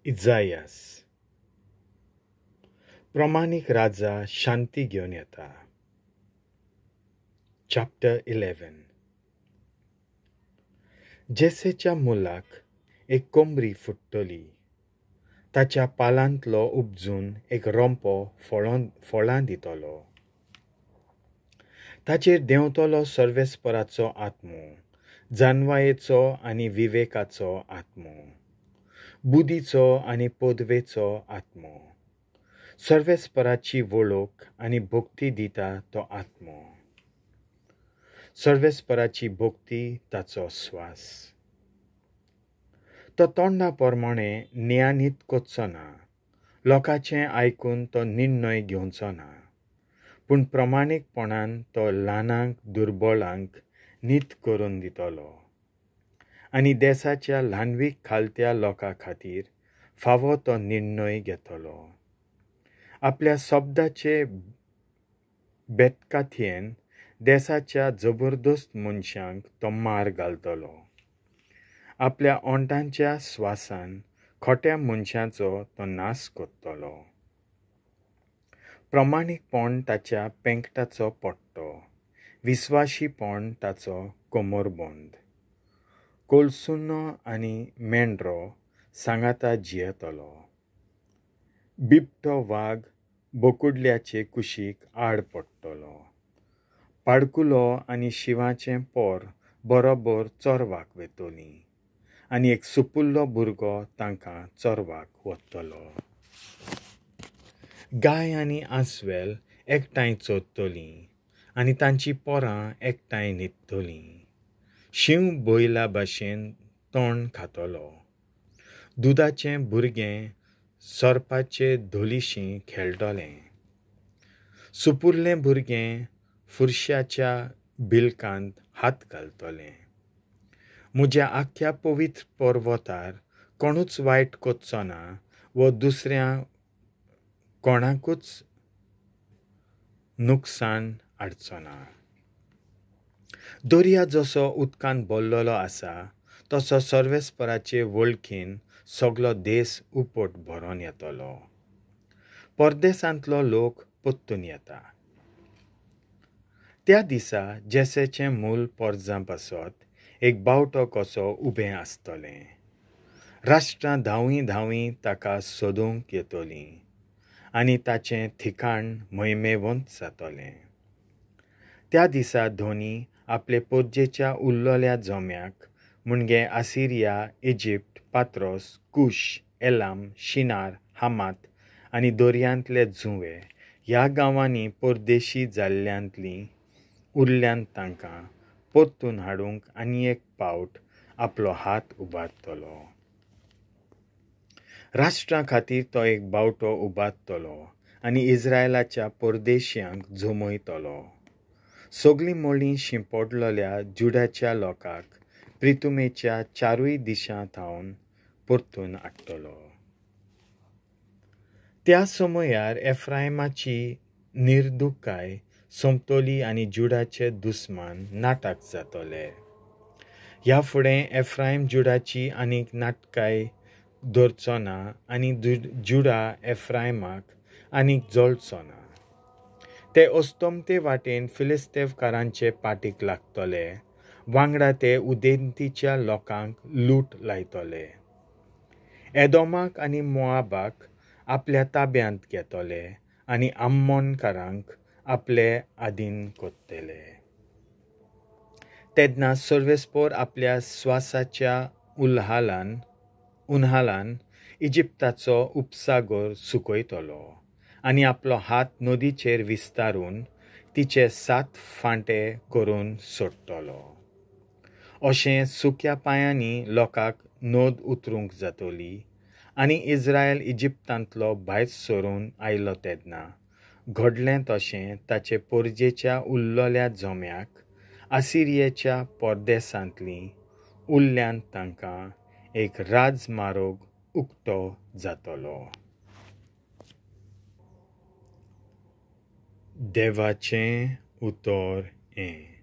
इजायास. प्रमाणीक राजा शांती घेवन येता. चॅप्टर 11. जेसेच्या मुलाक एक कोमरी फुट्टली, ताच्या पालांतलो उपजून एक रोंपो फळां दितलो. ताचेर देंवतलो सर्वेस्पराचो आत्मो, जानवायेचो आनी विवेकाचो आत्मो, बुद्धीचो आनी पदवेचो आत्मो, सर्वेस्पराची वळख आनी भक्ती दिता तो आत्मो. सर्वेस्पराची भक्ती ताचो स्वास. तो तोंडा प्रमाणे न्यायनीत करचो ना, लोकांचें आयकून तो निर्णय घेवचो ना, पूण प्रमाणीकपणान तो ल्हानांक दुर्बळांक नीत करून दितलो आनी देशाच्या ल्हानवीक खालत्या लोकां खातीर फावो तो निर्णय घेतलो. आपल्या शब्दाचे बेतकाथयेन देशाच्या जबरदस्त मनशांक तो मार घालतलो. आपल्या ओंठांच्या स्वासान खोट्या मनशांचो तो नाश करतलो. प्रमाणीकपण ताच्या पेंकटाचो पट्टो, विस्वाशीपण ताचो कमरबंद. कोलसुनो आनी मेंढरो सांगाता जियेतलो. बिबटो वाग बोकुडल्याचे कुशीक आड पडटलो. पाडकुलो आनी शिंवाचें पोर बरोबर चोरवाक वेतली आनी एक सुपुल्लो भुरगो तांकां चोरवाक वतलो. गाय आनी आंसवेल एकठांय चरतलीं आनी तांचीं पोरां एकठांय न्हिदतलीं. शींव बैला भाशेन तण खातलो. दुदाचें भुरगें सोरपाचे धोलिशीं खेळटलें. सुपुल्लें भुरगें फुरशाच्या बिलकांत हात घालतलें. म्हज्या आख्ख्या पवित्र पर्वतार कोणूच वायट करचो ना वो दुसऱ्या कोणाकूच नुकसान हाडचो ना. दर्या जसो उदकान भरलेलो आसा तसो सर्वेस्पराचे वळखीन सगलो देश उपट भरोन येतलो. परदेसांतलो लोक परतून येता. त्या दिसा जेसेचें मूल पोरजां पासत एक बावटो कसो उबें आसतलें. राष्ट्रां धांवी धांवी ताका सोदूंक येतलीं आनी ताचें ठिकाण महिमेवंत जातलें. त्या दिसा धोनी आपले पोरजेच्या उरलेल्या जम्याक म्हणजे Assyria, Egypt, Pathros, Cush, Elam, Shinar, Hamath आनी दर्यांतले जुंवे ह्या गांवांनी परदेशी जाल्ल्यांतलीं उरल्यांत तांकां परतून हाडूंक आनी एक पावट आपलो हात उबारतलो. राष्ट्रां खातीर तो एक बावटो उबारतलो आनी इस्रायलाच्या परदेशियांक जमयतलो. सगलीं मळीं शिंपडलेल्या जुडाच्या लोकांक प्रितुमेच्या चारूय दिशां थावन परतून हाडटलो. त्या समयार एफ्रायमाची निर्दुकाय सोंपतली आनी जुडाचे दुस्मान नाटक जातले. ह्या फुडें एफ्रायम जुडाची आनीक नाटकाय धरचो ना आनी जुडा एफ्रायमाक आनीक जळचो ना. ते अस्तमते वाटेन फिलिस्तेवकारांचे पाटीक लागतले, वांगडा ते उदेंतीच्या लोकांक लूट लायतले. एदोमाक आनी मोआबाक आपल्या ताब्यांत घेतले आनी आम्मोनकारांक आपले आदीन करतले. तेन्ना सर्वेस्पोर आपल्या स्वासाच्या उन्हालान इजिप्ताचो उपसागर सुकयतलो आनी आपलो हात नदीचेर विस्तारून तिचे 7 फांटे करून सोडटलो. अशें सुक्या पांयांनी लोकांक नद उतरूंक जातली आनी इस्रायल इजिप्तांतलो भायर सरून आयलो तेन्ना घडलें तशें ताचे पोरजेच्या उरलेल्या जम्याक आसिरियेच्या परदेसांतलीं उरल्यांत तांकां एक राजमार्ग उक्तो जातलो. देवाचें उतर हें.